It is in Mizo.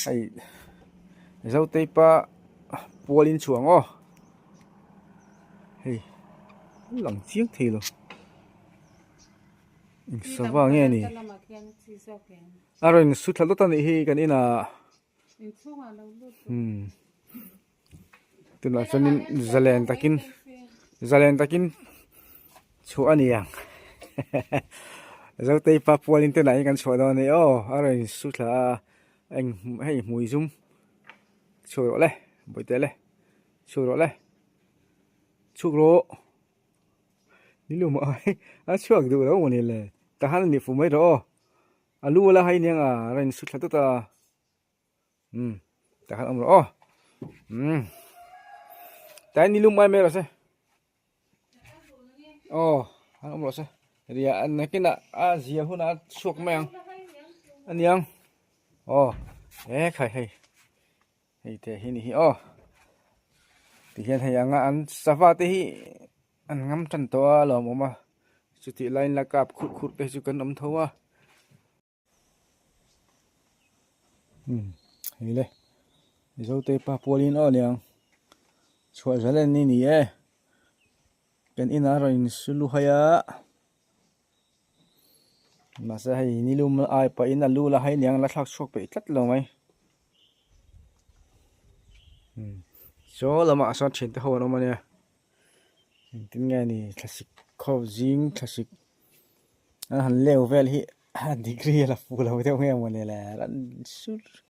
Hei Zotei pa pual in chhuah ang aw. Hei lang chiang thei lo. Eng sava nge ni? A rawn su thla dawt a nih hi kan inah. Umm tunah chuanin zalen takin zalen takin chhuah a ni ang Zotei pa pualin te lah hi kan chhuah dawn a ni aw a rawn su thla a eng hei hmui zum chhuak rawh le bawihte le chhuak rawh le chhuk rawh ni lo mah a chhuak duh lo maw ni le tahan a ni fu mai rawh aw a lu la hai aniang a rawn su thla tawt a. Umm tah khan awm rawh aw umm tlai ni lum mai mai rawh se aw an awm rawh se ria an nakinah a zia hunah a chhuak mai ang aniang aw he khai hei hei te hi ni hi aw tihian hei anga an sava te hi an ngam tan tawh a lawmawm a chutih laiin la kap khurh khurh te chu kan awm tho a. Umm hei le Mizote pa pualin aw aniang chhuah zel en ni ni e kan inah rawn insu lu hai a mahse hei nilum ai pahin a lu la hai aniang la thlak chhuak peih tlat lo mai umm saw lamah sawn thiante ho an awm ania engtin nge ni thlasik khaw zing thlasik an han leu vel hi. A degree a la fuh lo deuh nge maw ni le ran sur.